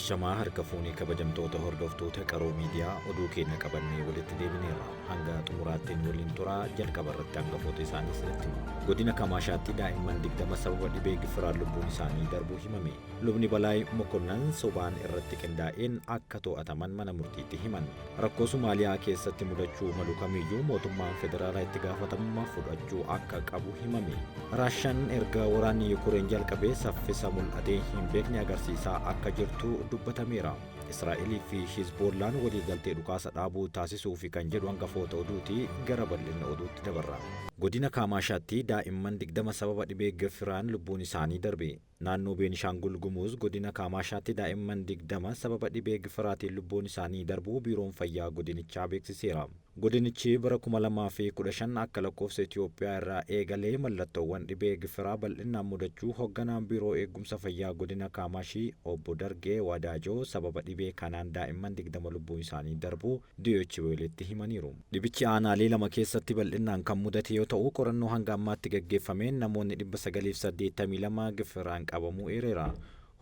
Ashamaa harka fuunee kabajamtoota hordoftoota Qaroo Miidiyaa oduu keenya qabannee walitti deebineerra. Hanga xumuraattiin waliin turaa jalqaba irratti hangafoota isaanii isinitti hima. Godina Kamaashaatti daa'imman 20 sababa dhibee gifiraan lubbuun isaanii darbuu himame. Lubni Balaay Mokonnan sobaan irratti qindaa'een akka to'ataman mana murtiitti himan. Rakkoo Somaaliyaa keessatti mudachuu malu kamiyyuu mootummaan federaalaa itti gaafatamummaa fudhachuu akka qabu himame. Raashaan erga waraanni Yukureen jalqabee saffisa mul'atee hin beekne agarsiisaa akka jirtu dubbatameera. Israa'elii fi Hizboollaan waliigaltee dhukaasa dhaabuu taasisuufi kan jedhu hangafoota oduuti gara bal'inna oduutti dabarra. Godina Kaamaashaatti daa'imman 20 sababa dhibee gifiraan lubbuun isaanii darbe. Naannoo Beenishaangul Gumuz godina Kaamaashaatti daa'imman 20 sababa dhibee gifiraatiin lubbuun isaanii darbuu Biiroon Fayyaa godinichaa beeksiseera. Godinichi bara 2015 akka lakkoofsa Itiyoophiyaa irraa eegalee mallattoowwan dhibee gifiraa bal'innaan mudachuu hogganaan Biiroo Eegumsa Fayyaa Godina Kaamaashii Obbo Dargee Wadaajoo sababa dhibee kanaan daa'imman 20 lubbuun isaanii darbuu Deutsche Welletti himaniiru. Dhibichi aanaalee lama keessatti bal'innaan kan mudate yoo ta'u, qorannoo hanga ammaatti gaggeeffameen namoonni 982 gifiraan qabamuu eereera.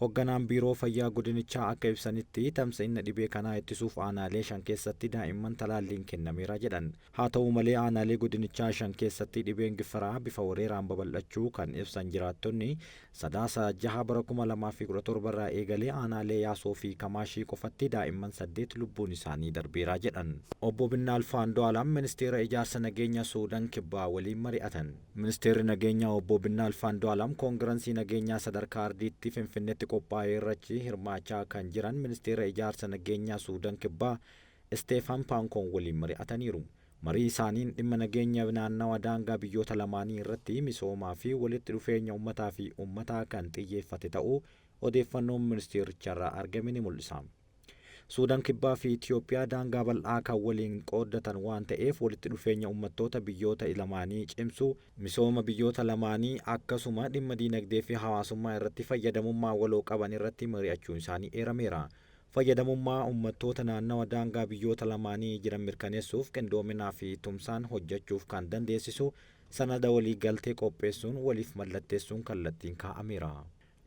Hogganaan Biiroo Fayyaa godinichaa akka ibsanitti, tamsa'inna dhibee kanaa ittisuuf aanaalee 5 keessatti daa'imman talaalliin kennameera jedhan. Haa ta'u malee aanaalee godinichaa 5 keessatti dhibeen gifiraa bifa wareeraan babal'achuu kan ibsan jiraattonni, Sadaasa 6 bara 2017 irraa eegalee aanaalee Yaasoo fi Kamaashii qofatti daa'imman 8 lubbuun isaanii darbeera jedhan. Obbo Binnaalf Andu'aalam Ministeera Ijaarsa Nageenya Suudan Kibbaa waliin mari'atan. Ministeerri Nageenyaa Obbo Binnaalf Andu'aalam Koongiransii Nageenyaa sadarkaa Ardiitti Finfinneetti qophaa'e irrachi hirmaachaa kan jiran Ministeera Ijaarsa Nageenyaa Suudan Kibbaa Isteefan Paankoon waliin mari'ataniiru. Marii isaaniin dhimma nageenya naannawa daangaa biyyoota lamaanii irratti, misoomaa fi walitti dhufeenya ummataa fi ummataa kan xiyyeeffate ta'uu odeeffannoon ministeericharraa argame ni mul'isa. Suudan Kibbaa fi Ityoophiyaa daangaa bal'aa kan waliin qooddatan waan ta'eef walitti dhufeenya ummattoota biyyoota lamaanii cimsuu, misooma biyyoota lamaanii akkasuma dhimma diinagdee fi hawaasummaa irratti fayyadamummaa waloo qaban irratti mari'achuun isaanii eerameera. Fayyadamummaa ummattoota naannawa daangaa biyyoota lamaanii jiran mirkaneessuuf qindoominaa fi tumsaan hojjechuuf kan dandeessisu sanada waliigaltee qopheessuun waliif mallatteessuun kallattiin kaa'ameera.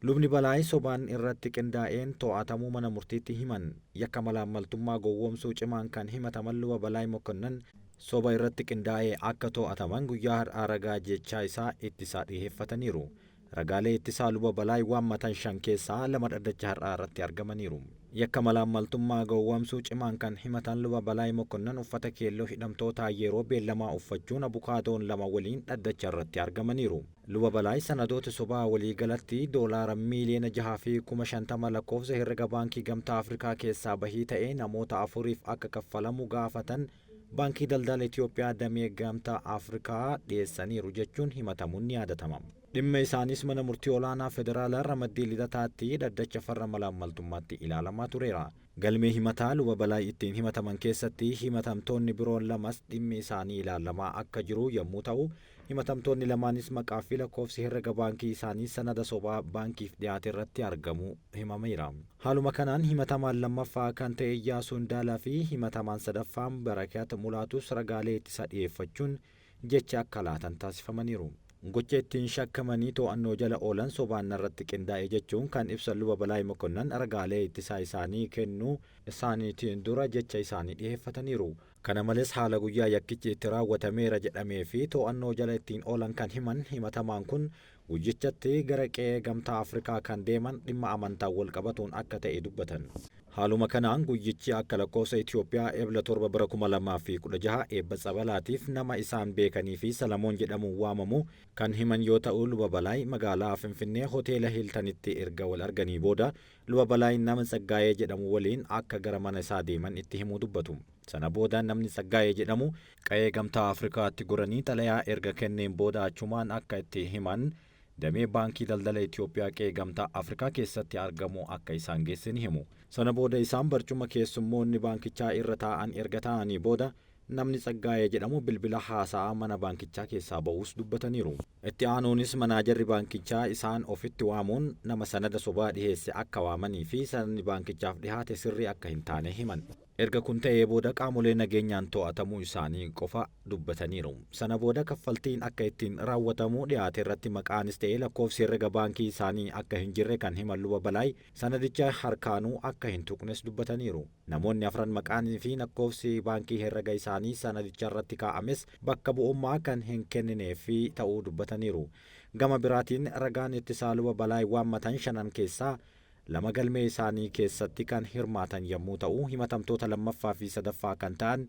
Lubni Balaay sobaan irratti qindaa'een to'atamuu mana murtiitti himan. Yakka malaammaltummaa gowwoomsuu cimaan kan himataman Luba Balaay Mokonnan soba irratti qindaa'ee akka to'ataman guyyaa har'aa ragaa jechaa isaa ittisaa dhiheeffataniiru. Ragaalee ittisaa Luba Balaay waammatan 5 keessaa 2 dhaddacha har'aa irratti argamaniiru. Yakka malaammaltummaa gowwoomsuu cimaan kan himatan Luba Balaay Mokonnan uffata keelloo hidhamtootaa yeroo beellamaa uffachuun abukaatoon 2 waliin dhaddacha irratti argamaniiru. Luba Balaay sanadoota sobaa waliigalatti doolaara miiliyoona 6 fi 50,000 lakkoofsa herrega Baankii Gamtaa Afrikaa keessaa bahii ta'e namoota afuriif akka kaffalamu gaafatan Baankii Daldala Itiyoophiyaa damee Gamtaa Afrikaa dhiyeessaniiru jechuun himatamuun ni yaadatama. Dhimma isaaniis Mana Murtii Olaanaa Federaalaa Ramaddii Lidataatti dhaddacha farra malaammaltummaatti ilaalamaa tureera. Galmee himataa Luba Balaay ittiin himataman keessatti himatamtoonni biroon lamas dhimmi isaanii ilaalamaa akka jiru yommuu ta'u, himatamtoonni lamaanis maqaa fi lakkoofsi herrega baankii isaanii sanada sobaa baankiif dhiyaate irratti argamuu himameera. Haaluma kanaan himatamaan lammaffaa kan ta'e Iyyaasuu Indaalaa fi himatamaan sadaffaan Barakat Mulaatus ragaalee ittisa dhiyeeffachuun jecha akka laatan taasifamaniiru. Gocha ittiin shakkamanii to'annoo jala oolan sobaan narratti qindaa'e jechuun kan ibsan Luba Balaay Mokonnan ragaalee ittisaa isaanii kennuu isaaniitiin dura jecha isaanii dhiheeffataniiru. Kana malees haala guyyaa yakkichi itti raawwatameera jedhamee fi to'annoo jala ittiin oolan kan himan himatamaan kun guyyichatti gara qe'ee Gamtaa Afrikaa kan deeman dhimma amantaan walqabatuun akka ta'e dubbatan. Haaluma kanaan guyyichi akka lakkoofsa Itoophiyaa Ebla 7 bara 2016 eebba tsabalaatiif nama isaan beekanii fi Salamoon jedhamuun waamamu kan himan yoo ta'u Luba Balaay magaalaa Finfinnee Hoteela Hiiltanitti erga wal arganii booda Luba Balaay nama Tsaggaayee jedhamu waliin akka gara mana isaa deeman itti himuu dubbatu. Sana booda namni Tsaggaayee jedhamu qa'ee Gamtaa Afrikaatti goranii xalayaa erga kenneen booda achumaan akka itti himan damee Baankii Daldala Itoophiyaa qe'ee Gamtaa Afrikaa keessatti argamu akka isaan geesse ni himu. Sana booda isaan barcuma keessummoonni baankichaa irra taa'an erga taa'anii booda namni Tsaggaayee jedhamu bilbila haasa'aa mana baankichaa keessaa ba'uus dubbataniiru. Itti aanuunis manaajarri baankichaa isaan ofitti waamuun nama sanada sobaa dhiheesse akka waamanii fi sanadni baankichaaf dhihaate sirrii akka hin taane himan. Erga kun ta'ee booda qaamolee nageenyaan to'atamuu isaanii qofa dubbataniiru. Sana booda kaffaltiin akka ittiin raawwatamu dhiyaate irratti maqaanis ta'ee lakkoofsi herrega baankii isaanii akka hin jirre kan himan Luba Balaay sanadicha harkaanuu akka hin tuqnes dubbataniiru. Namoonni afran maqaanii fi lakkoofsi baankii herrega isaanii sanadicha irratti kaa'ames bakka bu'ummaa kan hin kennineefi ta'uu dubbataniiru. Gama biraatiin ragaan ittisaa Luba Balaay waammatan shanan keessaa lama galmee isaanii keessatti kan hirmaatan yommuu ta'u, himatamtoota lammaffaa fi sadaffaa kan ta'an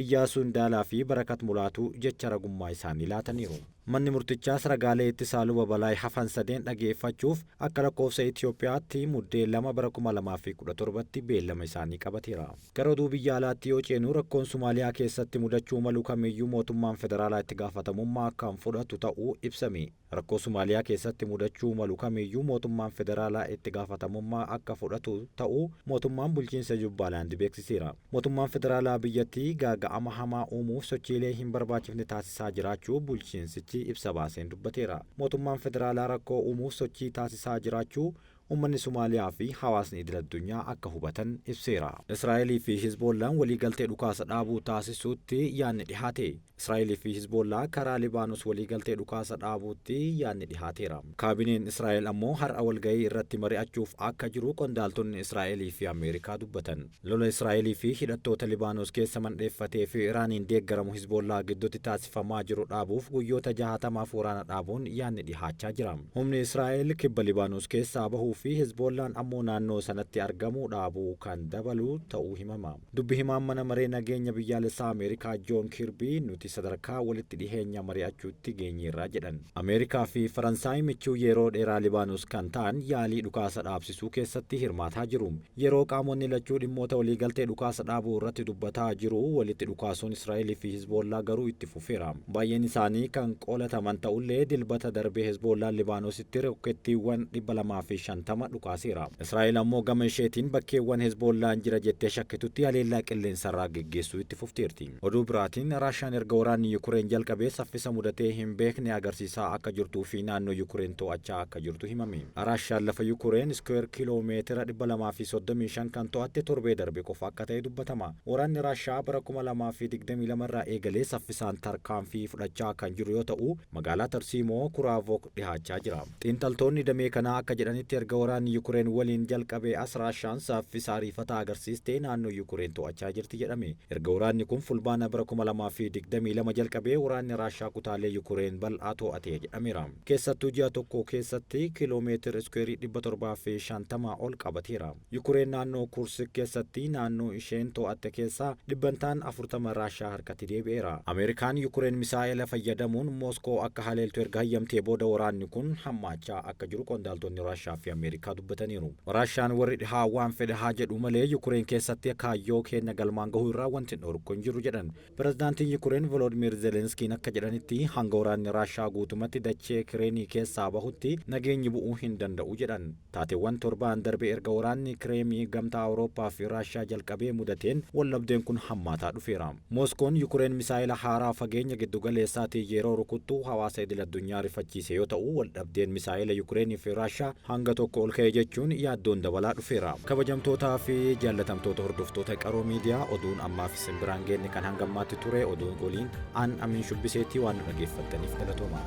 Iyyaasuu Indaalaa fi Barakat Mulaatuu jecha ragummaa isaanii laataniiru. Manni murtichaas ragaalee ittisaa Luba Balaay hafan sadeen dhageeffachuuf akka lakkoofsa Itoophiyaatti Muddee 2 bara 2017tti beellama isaanii qabateera. Gara oduu biyya alaatti yoo ceenu, rakkoon Somaaliyaa keessatti mudachuu malu kamiyyuu mootummaan federaalaa itti gaafatamummaa kan fudhatu ta'uu ibsame. Rakkoo Somaaliyaa keessatti mudachuu malu kamiyyuu mootummaan federaalaa itti gaafatamummaa akka fudhatu ta'uu mootummaan bulchiinsa Jubbaalaand beeksiseera. Mootummaan federaalaa biyyattii gaaga'ama hamaa uumuuf sochiilee hin barbaachifne taasisaa jiraachuu bulchiinsichi ibsa baaseen dubbateera. Mootummaan federaalaa rakkoo uumuuf sochii taasisaa jiraachuu ummanni Somaaliyaa fi hawaasni idil addunyaa akka hubatan ibseera. Israa'elii fi Hizboollaan waliigaltee dhukaasa dhaabuu taasisuutti yaadni dhihaate. Israa'elii fi Hizboollaa karaa Libaanos waliigaltee dhukaasa dhaabuutti yaadni dhihaateera. Kaabineen Israa'el ammoo har'a walgahii irratti mari'achuuf akka jiru qondaaltonni Israa'elii fi Ameerikaa dubbatan. Lola Israa'elii fi hidhattoota Libaanos keessa mandheeffatee fi Iraaniin deeggaramu Hizboollaa gidduutti taasifamaa jiru dhaabuuf guyyoota 60f waraana dhaabuun yaadni dhihaachaa jira. Humni Israa'el kibba Libaanos keessaa bahuu fi Hezbollaan ammoo naannoo sanatti argamuu dhaabuu kan dabalu ta'uu himama. Dubbi himaan mana maree nageenya biyyaalessaa Ameerikaa Joon Kirbii nuti sadarkaa walitti dhiheenya mari'achuutti geenyeerra jedhan. Ameerikaa fi Faransaay michuu yeroo dheeraa Libaanos kan ta'an yaalii dhukaasa dhaabsisuu keessatti hirmaataa jiru. Yeroo qaamonni lachuu dhimmoota waliigaltee dhukaasa dhaabuu irratti dubbataa jiru walitti dhukaasuun Israa'elii fi Hezbollaa garuu itti fufeera. Baay'een isaanii kan qolataman ta'ullee Dilbata darbe Hezbollaan Libaanositti rookkeettiiwwan 250 dhukaaseera. Israa'el ammoo gama isheetiin bakkeewwan Hezbollaan jira jettee shakkitutti haleellaa qilleensarraa geggeessuu itti fufteerti. Oduu biraatiin Raashaan erga waraanni Yukureen jalqabee saffisa mudatee hin beekne agarsiisaa akka jirtuu fi naannoo Yukureen to'achaa akka jirtu himame. Raashaan lafa Yukureen iskuweer kiiloo meetira 235 kan to'atte torbee darbe qofa akka ta'e dubbatama. Waraanni Raashaa bara 2022 irraa eegalee saffisaan tarkaanfii fudhachaa kan jiru yoo ta'u, magaalaa tarsiimoo Kuraavook dhihaachaa jira. Xiinxaltoonni damee kanaa akka jedhanitti erga waraanni Yukureen waliin jalqabee as Raashaan saffisa ariifataa agarsiistee naannoo Yukureen to'achaa jirti jedhame. Erga waraanni kun Fulbaana bara 2022 jalqabee waraanni Raashaa kutaalee Yukureen bal'aa to'ate jedhameera. Keessattuu ji'a tokko keessatti kiiloomeetir iskuweerii 750 ol qabateera. Yukureen naannoo Kursik keessatti naannoo isheen to'atte keessaa dhibbantaan 40 Raashaa harkatti deebi'eera. Ameerikaan Yukureen misaa'ela fayyadamuun Mooskoo akka haleeltu erga hayyamtee booda waraanni kun hammaachaa akka jiru qondaaltonni Raashaa fi Ameerikaa dubbataniiru. Raashaan warri dhihaa waan fedhe haa jedhu malee Yukureen keessatti kaayyoo keenya galmaan gahuu irraa wanti dhorku hin jiru jedhan. Pirezidaantiin Yukureen Volodimir Zelenskiin akka jedhanitti hanga waraanni Raashaa guutumatti dachee Kireenii keessaa bahutti nageenyi bu'uu hin danda'u jedhan. Taateewwan torbaan darbe erga waraanni Kireemii gamtaa Awurooppaa fi Raashaa jalqabee mudateen waldhabdeen kun hammaataa dhufeera. Mooskoon Yukureen misaa'ila haaraa fageenya giddugaleessaatiin yeroo rukuttu hawaasa idil addunyaa rifachiise yoo ta'u, waldhabdeen misaa'ila Yukureenii fi Raashaa hanga tokko ol ka'e jechuun yaaddoon dabalaa dhufeera. Kabajamtootaa fi jaallatamtoota hordoftoota Qaroo Miidiyaa, oduun ammaaf isin biraan geenne kan hanga ammaatti ture. Oduun waliin an Amiin Shubbiseetii, waan nu dhageeffattaniif galatooma.